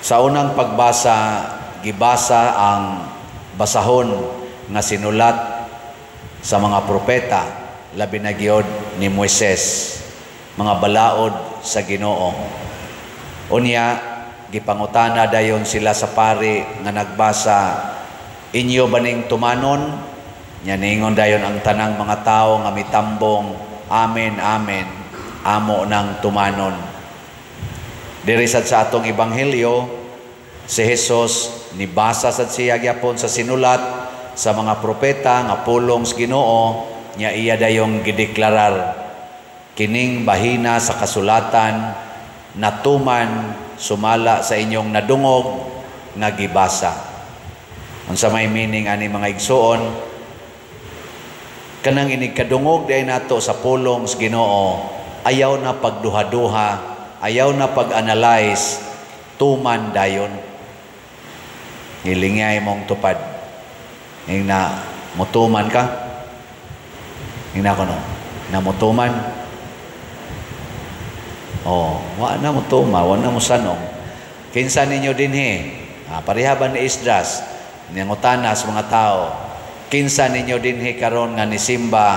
Sa unang pagbasa, gibasa ang basahon nga sinulat sa mga propeta, labi na gyud ni Moises, mga balaod sa Ginoo. Unya, gipangutana dayon sila sa pari nga nagbasa, "Inyo ba ning tumanon?" Nya ningon dayon ang tanang mga tawo nga mitambong, "Amen, amen, amo nang tumanon." Diri sad sa atong ebanghelyo, si Jesus nibasa sad siya gyapon sa sinulat sa mga propeta nga pulong sa Ginoo, nya iya dayong gideklarar, "Kining bahina sa kasulatan natuman sumala sa inyong nadungog nga gibasa." Unsa may meaning ani, mga igsuon? Kanang inig kadungog diay nato sa pulong sa Ginoo, ayaw na pagduha-duha, ayaw na pag-analyze, tuman dayon. Ngilingay mong tupad. Ing na mutuman ka? Ing na kono, na mutuman? Oh, wa na mutuma, wa na musanong. Kinsa ninyo dinhi? Ah, pareha ba ni Esdras? Nangutana sa mga tao. Kinsa ninyo dinhi karon nga nisimba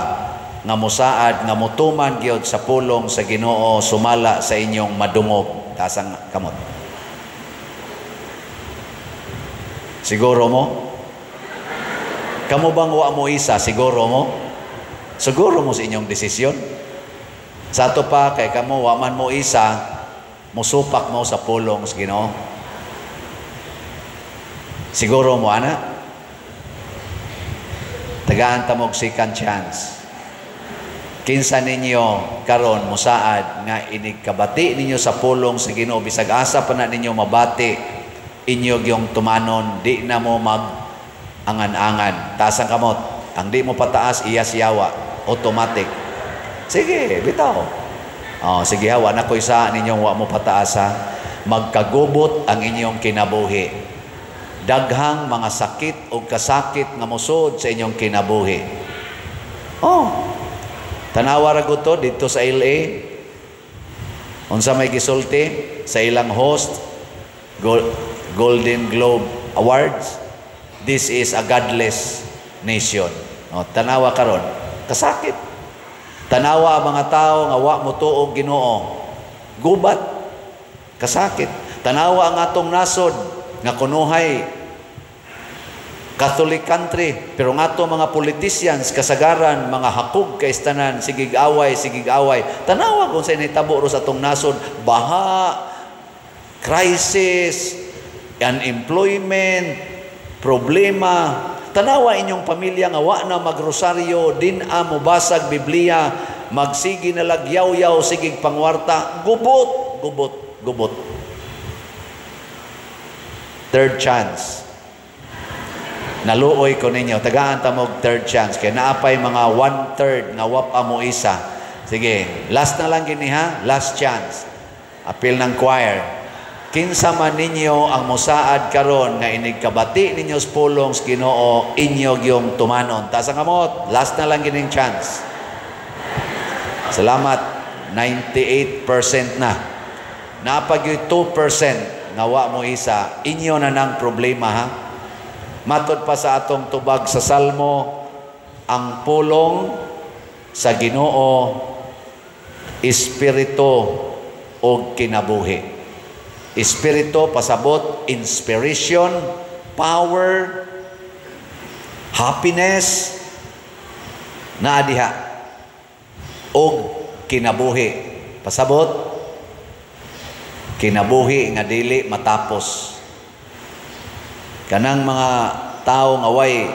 nga musaad nga mutuman gyud sa pulong sa Ginoo sumala sa inyong madungog? Taas ang kamot. Siguro mo? Kamo bang wa mo isa? Siguro mo? Siguro mo sa inyong desisyon? Sa ato pa, kay kamo wa man mo isa, musupak mo sa pulong sa Ginoo. Siguro mo, ana? Tagaan ta mo og second chance. Kinsa ninyo karon musaad nga inig kabati ninyo sa pulong sa Ginoo, bisag asa pa na ninyo mabati, inyo gyung tumanon, di na mo mag angan-angan? Taas ang kamot. Ang di mo pataas, iya siyawa. Automatic. Sige, bitaw. Oh, sige ha, wa na ko'y sa ninyong wa mo pataas ha. Magkagubot ang inyong kinabuhi. Daghang mga sakit o kasakit nga mosud sa inyong kinabuhi. Oh, tanawa ra gud to dito sa LA. Unsa may gisulti sa ilang host, Golden Globe Awards? "This is a godless nation." Oh, tanawa karon, kasakit. Tanawa ang mga tao nga wa motuo og Ginoo. Gubat, kasakit. Tanawa ang atong nasod nga kunuhay Catholic country, pero nga ato mga politicians kasagaran mga hakog kay tanan, sigig away, sigig away. Tanawa kung sa nahitabo ro sa atong nasod, baha, crisis, unemployment, problema. Tanawa inyong pamilya nga wa na magrosaryo, din a mobasag Biblia, magsigi na lagyaw-yaw, sigig pangwarta, gubot, gubot, gubot. Third chance. Naluoy ko ninyo, tagaan ta mo og third chance kay naapay mga one-third nga wa pa mo isa. Sige, last na lang gini ha, last chance. Apil ng choir. Kinsa man ninyo ang mosaad karon nga inig kabati ninyo sa pulong sa Ginoo, inyo gyung tumanon? Taas ang kamot, last na lang gining chance. Salamat, 98% na. Napag 2% nga wa mo isa, inyo na nang problema ha. Matod pa sa atong tubag sa Salmo, ang pulong sa Ginoo espiritu og kinabuhi. Espiritu pasabot inspiration, power, happiness, naa diha og kinabuhi. Pasabot kinabuhi nga dili matapos. Kanang mga tao nga way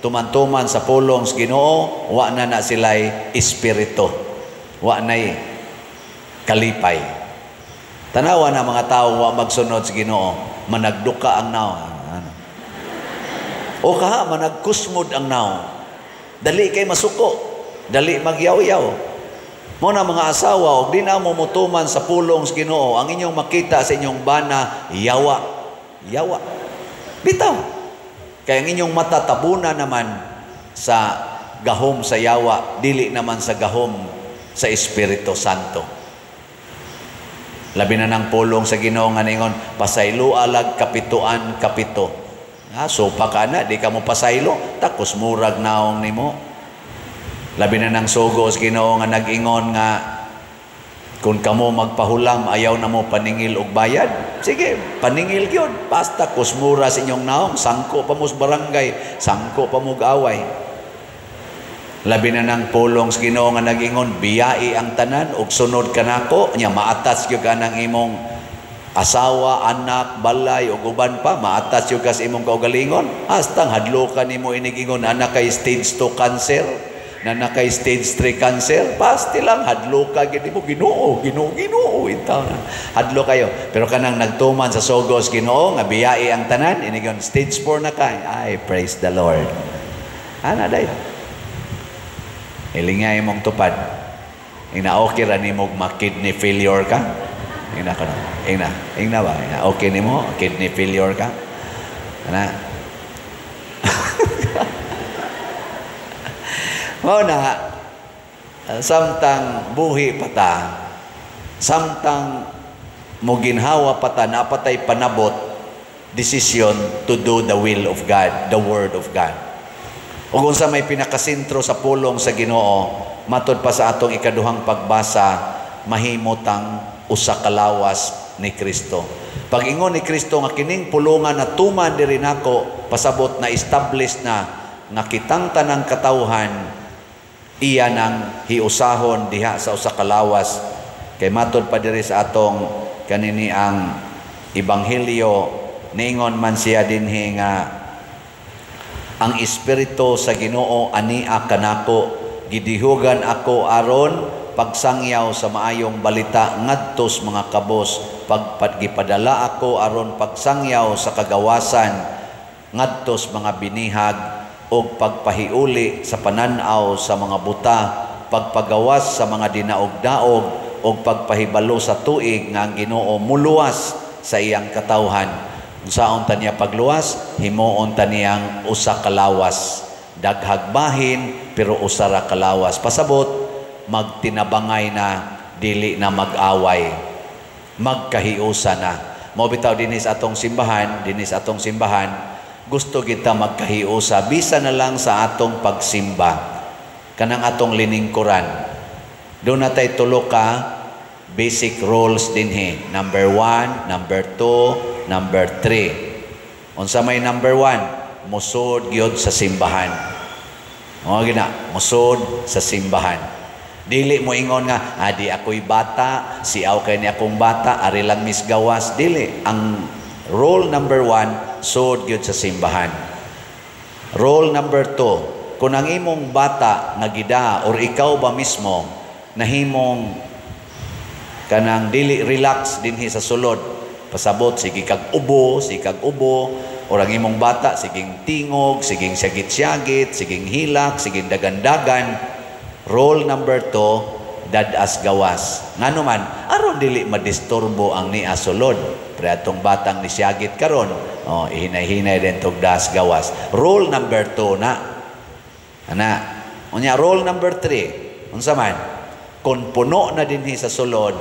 tuman-tuman sa pulong sa Ginoo, wa na na sila'y espiritu. Wa na'y kalipay. Tanawa na mga tao wa magsunod sa Ginoo, managduka ang naw. Ano? O kaha, managkusmod ang naw. Dali kay masuko, dali magyaw-yaw. Mo na mga asawa, og di na mo mutuman sa pulong sa Ginoo, ang inyong makita sa inyong bana, yawa. Yawa. Bitaw. Kaya ang inyong mata tabuna naman sa gahom sa yawa, dili naman sa gahom sa Espiritu Santo. Labi na ng pulong sa Ginoo nga ningon, pasaylo alag kapituan kapito. Ha, sopa ka na, di ka mo pasaylo, takos murag naong nimo. Labi na ng sugo sa Ginoo nga nag-ingon nga kung kamo magpahulam, ayaw na mo paningil og bayad. Sige, paningil gyud. Basta kusmura sa inyong naong, sangko pa mo sa barangay, sangko pa mo away. Labi na ng pulong sa Ginoo nga nag-ingon, biyai ang tanan ug sunod kanako, nya maatas gyud ka ng imong asawa, anak, balay ug uban pa, maatas gyud ka sa imong kaugalingon. Hastang hadlokan nimo inigingon anak kay stage 2 cancer, na nakay stage 3 cancer, pasti lang hadlo ka gid mo, Ginoo, Ginoo, Ginoo intaw na. Hadlo kayo. Pero kanang nagtuman sa sugos Ginoo nga biyai ang tanan, inigon stage 4 na kay. Ay, praise the Lord. Ana day. Ilingay mong tupad. Ina okay ra nimo ma-kidney failure ka? Ina ka na. Ina, ina ba? Ina okay nimo kidney failure ka? Ana. Mao na samtang buhi pata, samtang moginhawa pata, napatay panabot decision to do the will of God, the word of God. Ug unsa may pinakasentro sa pulong sa Ginoo, matod pa sa atong ikaduhang pagbasa, mahimutang usa ka lawas ni Kristo. Pag-ingon ni Kristo nga kining pulungan na tuman diri nako, pasabot na establish na nga kitang tanang katawhan iya nang hiusahon diha sa usa ka lawas. Kay matod pa diri sa atong kanini ang ebanghelyo, niingon man siya dinhi nga ang espiritu sa Ginoo ania kanako, gidihugan ako aron pagsangyaw sa maayong balita ngadto sa mga kabos, pagpadgipadala ako aron pagsangyaw sa kagawasan ngadto sa mga binihag, og pagpahiuli sa panan-aw sa mga buta, pagpagawas sa mga dinaog-daog, og pagpahibalo sa tuig nga ang Ginoo muluwas sa iyang katawhan. Unsaon ta niya pagluwas? Himuon ta niyang usa ka lawas. Daghag bahin pero usa ra ka lawas. Pasabot, magtinabangay na, dili na mag-away, magkahiusa na. Mao bitaw dinhi sa atong simbahan, dinhi sa atong simbahan, gusto kita magkahiusa bisa na lang sa atong pagsimba, kanang atong liningkuran. Doon natay tulo ka basic rules dinhi. Number 1, number 2, number 3. Unsa may number 1? Musod gyud sa simbahan. Mao gina, musod sa simbahan. Dili mo ingon nga, di ako'y bata, siaw kay ni akong bata, ari lang misgawas. Dili. Ang rule number 1, sud gyud sa simbahan. Rule number 2, kung ang imong bata nga gida or ikaw ba mismo nahimong kanang dili relax dinhi sa sulod, pasabot sige kag ubo, sige kag ubo, or ang imong bata siging tingog, siging syagit-syagit, siging hilak, siging dagandagan. Rule number 2, dadas gawas. Ngano man, aron dili madisturbo ang nia sulod. Pre atong batang ni siyagit karon, oh, ihinay-hinay din tog das gawas. Rule number 2 na. Ana, unya rule number 3, unsa man? Kung puno na dinhi sa sulod,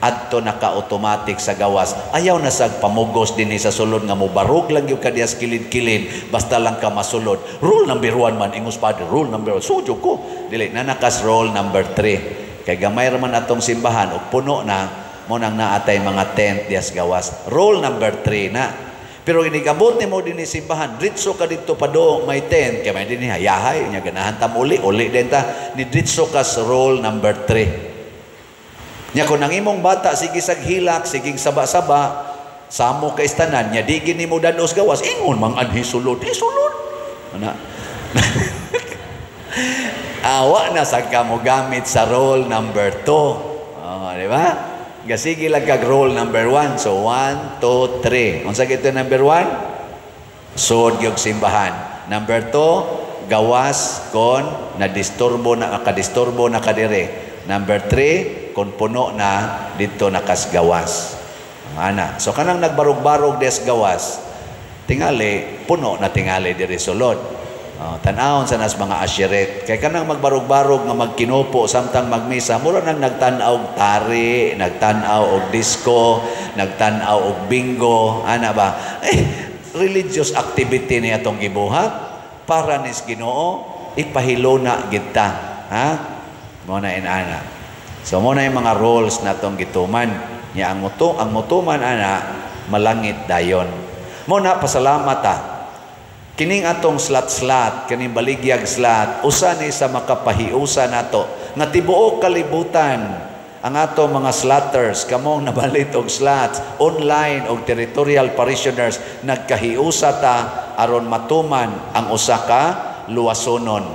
adto naka-automatic sa gawas. Ayaw na sag pamugos dinhi sa sulod nga mobarog lang gyud ka diha sa kilid-kilid, basta lang ka masulod. Rule number 1 man, ingos padre, rule number 1, sudyo ko. Dili na nakas rule number 3. Kay gamay ra man atong simbahan og puno na, mo nang naatay mga tent diha sa gawas. Rule number 3 na. Pero inigabot nimo dinhi simbahan, dritso ka didto pa do may tent, kay may dinhi hayahay nya ganahan ta uli, uli din ta, ni dritso ka sa rule number 3. Nya kung ang imong bata sige sag hilak, siging saba-saba, samo ka istanan, nya di gini mo danos gawas, ingon mang anhi sulod, sulod. Ana. Awa na sad ka mo gamit sa rule number 2. Oh, di ba? Gasige lang kag rule number 1. So 1, 2, 3. Unsa gito number 1? Sud gyud simbahan. Number 2, gawas kon nadisturbo na kadisturbo na kadire. Number 3, kung puno na dito nakasgawas. Ana. So kanang nagbarog-barog des gawas, tingali puno na tingali diri sulod. Oh, tan-awon sa nas mga usherette. Kay kanang magbarog-barog nga magkinupo samtang magmisa, mura nang nagtan-aw og tari, nagtan-aw og disco, nagtan-aw og bingo, ana ba? Eh, religious activity ni atong gibuhat para nis Ginoo, ipahiluna gid ta, ha? Mo na inana. So mo na yung mga roles natong gituman. Nya ang mutuman ana malangit dayon. Mo na pasalamat ta. Kining atong slat-slat, kining baligyag slat, usa ni sa makapahiusa nato nga tibuok kalibutan ang ato mga slatters, kamong nabalit og slats, online og territorial parishioners, nagkahiusa ta aron matuman ang usa ka luwasonon.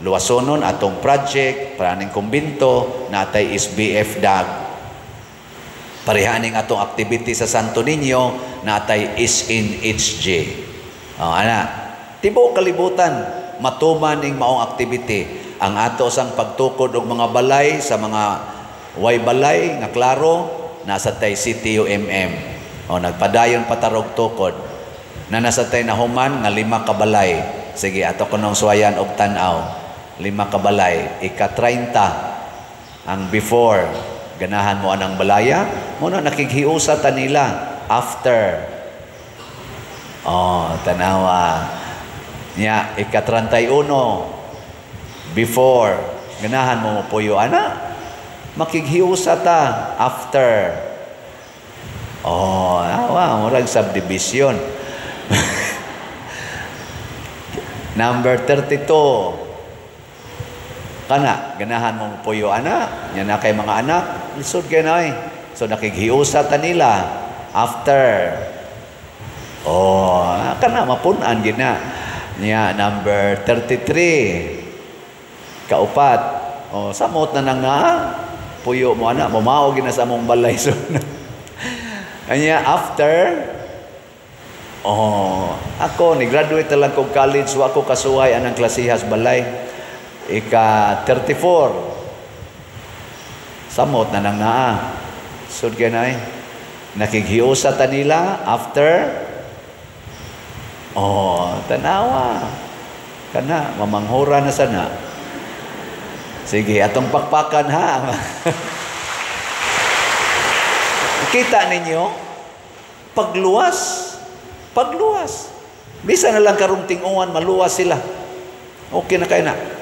Luwasonon atong project, praning kumbinto, natay SBF DAG. Parehaning atong activity sa Santo Niño, natay SNHG. O, ana, tibuok kalibutan, matuman ning maong activity. Ang ato sang pagtukod og mga balay sa mga way balay nga klaro, nasa tay CTUMM. O, nagpadayon patarog tukod. Na nasa tay nahuman nga 5 ka balay. Sige, ato kunong suwayan og tan-aw. 5 ka balay, ika-30 ang before. Ganahan mo anang balaya, mo na nakighiusa ta nila after. Oh, tanawa. Nya, ika-31 before. Ganahan mo mopuyo ana. Makighiusa ta after. Oh, awa, murag subdivision. Number 32. Kana, ganahan mo puyo ana, nya na kay mga anak, lisod kay na. So nakighiusa ta nila after. Oh, kana mapun-an gid na. Nya number 33. Kaupat. Oh, samot na nang naa. Puyo mo ana, mumao gid na sa among balay so. Anya after. Oh, ako ni graduate na lang kog college, wa ko kasuhay anang klasihas balay. Ika 34. Samot na nang naa. Sud kay nay. Nakighiusa ta nila after. Oh, tanawa. Kana mamanghura na sana. Sige, atong pakpakan ha. Kita ninyo pagluwas. Pagluwas. Bisa na lang karong tinguan maluwas sila. Okay na kay na.